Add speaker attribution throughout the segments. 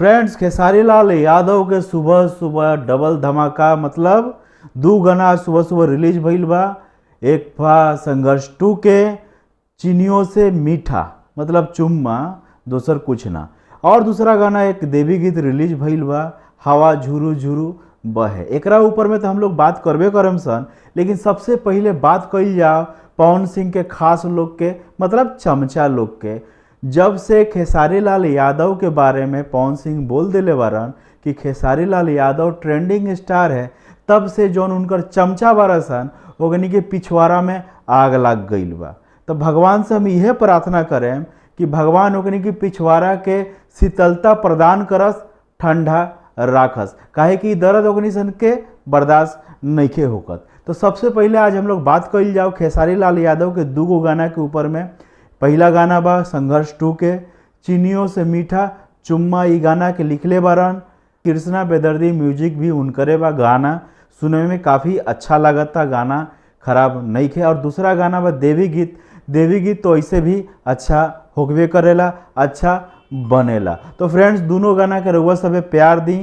Speaker 1: Friends, Khesari Lal Yadav के सुबह सुबह डबल धमाका, मतलब दू गाना सुबह सुबह रिलीज भइल बा। एक बा संघर्ष 2 के चीनियों से मीठा, मतलब चुम्मा, दोसर कुछ ना। और दूसरा गाना एक देवी गीत रिलीज भइल बा, हवा झुरू झुरू बहे। एकरा ऊपर में तो हम लोग बात करबे करम सन, लेकिन सबसे पहले बात कइल जाओ पवन सिंह के खास लोग के, मतलब चमचा लोग के। जब से खेसारी लाल यादव के बारे में पवन सिंह बोल दिले बारन कि खेसारी लाल यादव ट्रेंडिंग स्टार है, तब से जौन उनकर चमचा बारा सन ओकनी के पिछवाड़ा में आग लग गईल बा। तो भगवान से हम यह प्रार्थना करें कि भगवान ओकनी के पिछवाड़ा के शीतलता प्रदान करस, ठंडा राखस, काहे कि दर्द ओकनी सन के बर्दाश्त नइखे होकत। तो सबसे पहले आज हम लोग बात कइल जाओ खेसारी लाल यादव के दूगो गाना के ऊपर में। पहला गाना बा संघर्ष 2 के चीनियों से मीठा चुम्मा, ई गाना के लिखले बारन कृष्णा बेदर्दी, म्यूजिक भी उनकरे बा। गाना सुने में काफ़ी अच्छा लगता, गाना खराब नहीं खे। और दूसरा गाना बा देवी गीत। देवी गीत तो ऐसे भी अच्छा होकबे करेला, अच्छा बनेला। तो फ्रेंड्स, दोनों गाना के रउआ सबे प्यार दी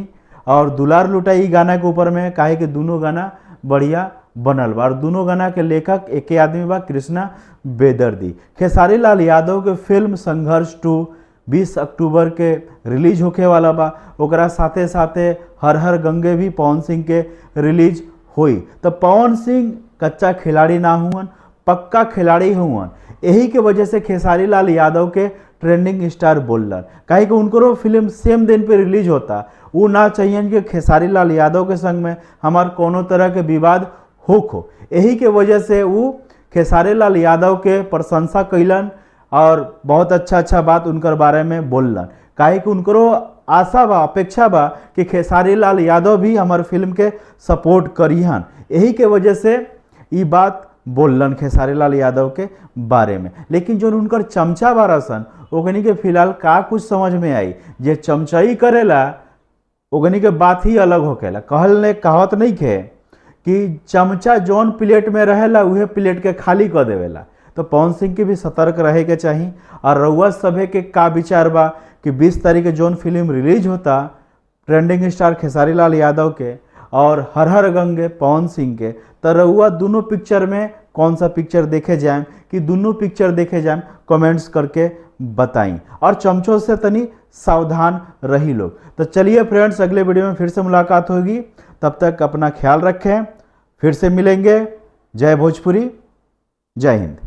Speaker 1: और दुलार लुटाई ई गाना के ऊपर में, काहे कि दोनों गाना बढ़िया बनल बा। और दोनों गाना के लेखक एके आदमी बा, कृष्णा बेदर्दी। खेसारी लाल यादव के फिल्म संघर्ष 2 20 अक्टूबर के रिलीज होखे वाला बा। ओकरा साथे साथे हर हर गंगे भी पवन सिंह के रिलीज होई। तो पवन सिंह कच्चा खिलाड़ी ना हुअन, पक्का खिलाड़ी हुअन। यही के वजह से खेसारी लाल यादव के ट्रेंडिंग स्टार बोललन, काहे कि उनको फिल्म सेम दिन पे रिलीज होता। वो ना चाहिए कि खेसारी लाल यादव के संग में हमार कोनो तरह के विवाद होखो। यही के वजह से वो खेसारी लाल यादव के प्रशंसा कैलन और बहुत अच्छा अच्छा बात उनकर बारे में बोललन, काहे कि उनको आशा बा, अपेक्षा बा कि खेसारी लाल यादव भी हमार फिल्म के सपोर्ट करिहन। यही के वजह से ई बात बोललन खेसारी लाल यादव के बारे में। लेकिन जो उनकर चमचा बारा सन ओकनी के फिलहाल का कुछ समझ में आई, जे चमचाई करेला ओकनी के बात ही अलग होकेला। कहल ने कहावत नहीं खे कि चमचा जौन प्लेट में रहेला उहे प्लेट के खाली कर देवेला। तो पवन सिंह के भी सतर्क रहे के चाही। और रउआ सभे के का विचार बा कि 20 तारीख के जौन फिल्म रिलीज होता ट्रेंडिंग स्टार खेसारी लाल यादव के और हर हर गंगे पवन सिंह के, तो रउआ दोनों पिक्चर में कौन सा पिक्चर देखे जाएं कि दोनों पिक्चर देखे जाएं, कमेंट्स करके बताएं। और चमचों से तनी सावधान रही लोग। तो चलिए फ्रेंड्स, अगले वीडियो में फिर से मुलाकात होगी। तब तक अपना ख्याल रखें। फिर से मिलेंगे। जय भोजपुरी, जय हिंद।